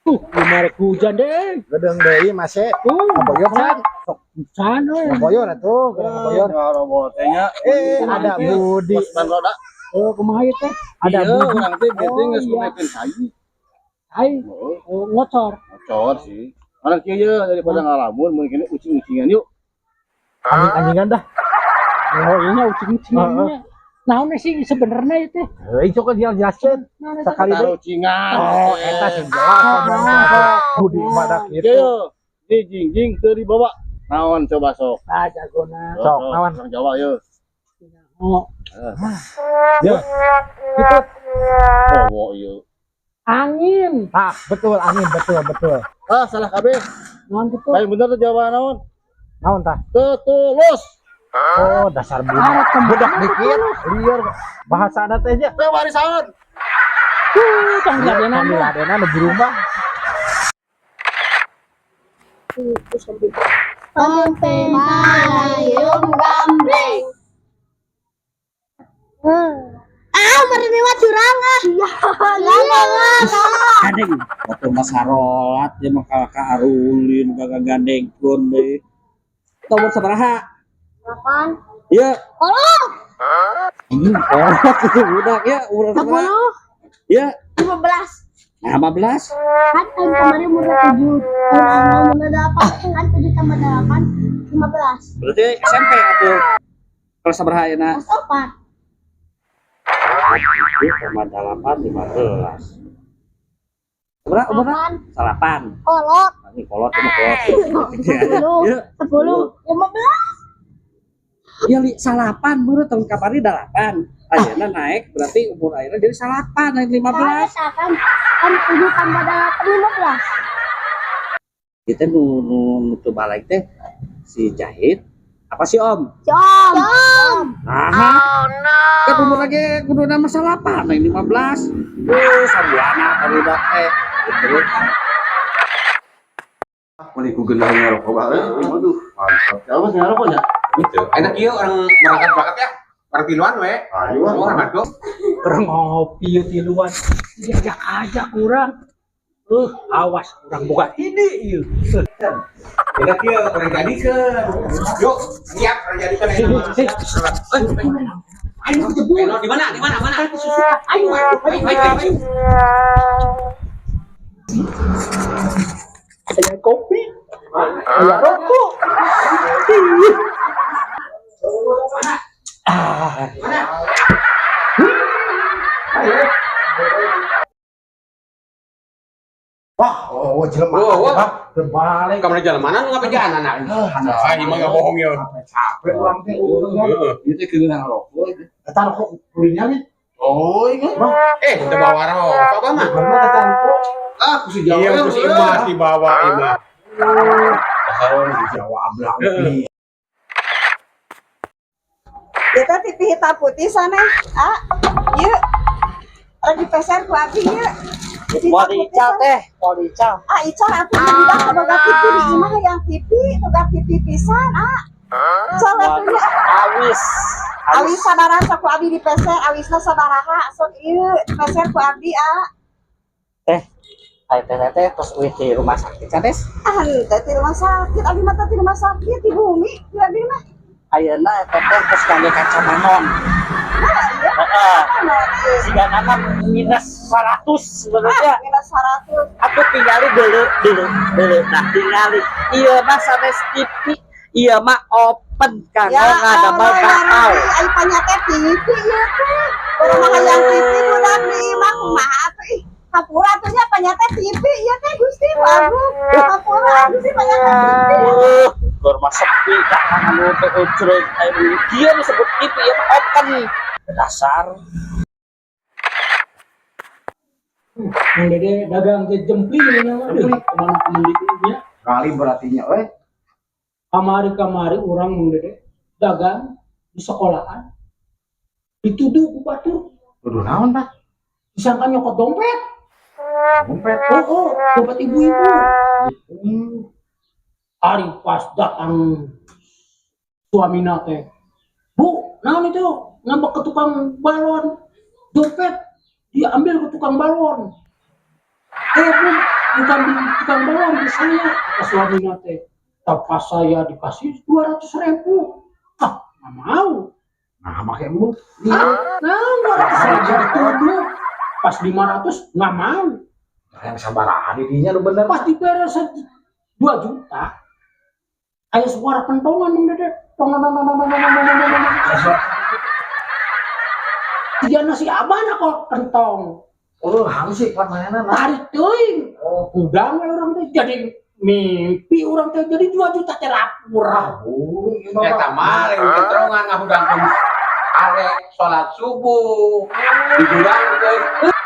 Gimana hujan deh. Gedeng deui masih. Ngaboyor can. Sok can we. Ngaboyor atuh, gedeng ngaboyor. Ngarobot teh nya. Eh, ada Budi. Bos ban roda. Oh, kumaha ieu teh? Ada Iya, Budi. Urang teh bieu teh geus Oh, iya. ngumekeun cai. Ai, Oh, oh, ngocor. Ngocor sih. Mana kieu ye daripada ngalamun mun kene ucing-ucingan yuk. Anjing-anjingan dah. Oh, ini ucing-ucingannya. Naon sih sebenarnya itu? Heuh, sok dia jelaskeun. Naon eta? Sekali Taruh deui. ucingan. Oh, eta sih jelas ngomongna. Budi mah da Kieu kitu. ye. Di jingjing teu dibawa. Naon coba sok? Ah, jagona. Sok, naon? Orang Jawa ye. Oh, Ya. Gitu. Oh, ieu. Angin. Ah, betul angin, betul, betul. Ah, salah kabeh. Naon gitu? Lain bener tuh Jawa naon? Naon tah? Tetulus. Oh, dasar Budi. Ah, Budak dikit, liar bahasa teh nya. Teh warisan. Tong diladenan Tong lah. Diladenan nu di rumah. Tempe malayum gambreng. Ah, meren mah curang ah. Iya, Gandeng waktu mas harolat dia mah kalah ka arulin kagak gandengkeun deui. Umur sabaraha? 8. Iya. Kolot. Kolot itu budak ya, umur sabaraha? 10. Iya. 15. Nah, 15. Kan tahun kemarin umur 7. Tahun anu umur 8. Kan 7 tambah 8 15. Berarti SMP atuh. Kelas sabaraha ayeuna? Kelas 4. 7 tambah 8 15. Sabaraha umurna? 8. Salapan. Kolot. Ini kolot ini kolot. 10. Iya. 10. 15. Ya li, salapan baru tahun kamari 8. Ayeuna naik berarti umur ayeuna jadi salapan naik 15. Kan kan 7 tambah 8 15. Kita nu nu nu teu balik teh si Jahit apa si Om? Si Om. Om. Nah, kan umur lagi kudu nama salapan naik 15. Sambiana barudak teh. Gitu. Mun ku geunah ngarokok bae. Waduh, mantap. Siapa sih ngarokoknya? Gitu. Enak ieu orang berangkat-berangkat ya. Orang tiluan we. Ayo ah. Orang atuh. Keur ngopi ieu tiluan. Diajak-ajak urang. Awas urang buka ide ieu. Enak ieu orang jadikeun. Yuk, siap orang jadikeun Sini, ayeuna mah. sini. Ayo kejebur. Ayo, di mana? Di mana? Mana? Ayo, Ayo, ayo, ayo. Aya kopi. Aya rokok. Ah, Mana? Wah, oh, jelema. Oh, oh. Ah, terbalik. Kamu jalan mana nu ngapain anak? Ah, ieu mah nggak bohong ya. Capek urang teh. Heeh. Ieu teh geunah ngarokok. Eta rokok kulinya nih. Oh, iya. Eh, teu bawa rokok apa mah? Bener eta rokok. Ah, ku si Jawa. Iya, ku si Imas dibawa Imas. Dasar di Jawa ablang. Eta TV hitam putih sana. Ah, ieu. Lagi peser ku abi ieu. TV hitam Mau putih dical sana. teh, mau dical. Ah, ical atuh budak boga TV di imah yang TV, boga TV pisan, ah. Cal atuh nya. Awis. Awis sabaraha sok ku abi di peser, awisna sabaraha sok ieu peser ku abdi, ah. Teh, ayo teh teh terus uih di rumah sakit sanes. Ah, henteu di rumah sakit, abdi mah teh di rumah sakit di bumi, di abdi mah. Ayeuna eta teh terus kangge kaca manon. Nah, iya. Heeh. Mana ieu? Siga nama minus 100 sebenarnya. Ah, minus 100. Aku tingali dulu dulu dulu. Nah, tingali. Ieu mah sanes TV, ieu mah open kanggo ngadamel Allah, ya bakpao. Rabbi, ai panyake TV ieu teh. Urang mah hayang TV budak di imah kumaha atuh ih. Hampura atuh nya panyake TV ieu teh Gusti Agung. Hampura Gusti panyake TV. Gor mah sepi dah anu teh ucreg aya kieu disebut TV ieu mah open. Dasar. Mang Dede dagang teh jempli nama aduh kemana kemana Kali berartinya euy. Kamari-kamari urang Mang Dede dagang di sekolahan dituduh ku batur. Tuduh naon tah? Disangka nyokot dompet. Dompet. Oh, dompet ibu-ibu. Ari pas datang suamina teh, "Bu, naon itu ngambek ke tukang balon?" Dompet diambil ke tukang balon. Eh, Bu, Bukan di tukang bawang, di saya, kata suaminya teh. Pas saya dikasih 200 ribu. Ah, nggak mau. Nah, make embung. Nah, 200 ribu dituduh. Pas 500 nggak mau. Yang sabaraha di dinya nu bener. Pas diberes 2 juta. Kayak suara kentongan, Mang Dede. Tong, tong, tong, tong, tong, tong, tong, tong, tong, tong. Dia nasi abana kok kentong. Oh, hangsik pan mainan. Tarik teuing. Oh, Udang we urang teh jadi mimpi urang teh jadi 2 juta teh rapur. Oh, ieu mah. Eta mah lain ketrongan ngahudangkeun arek salat subuh. Dihudangkeun.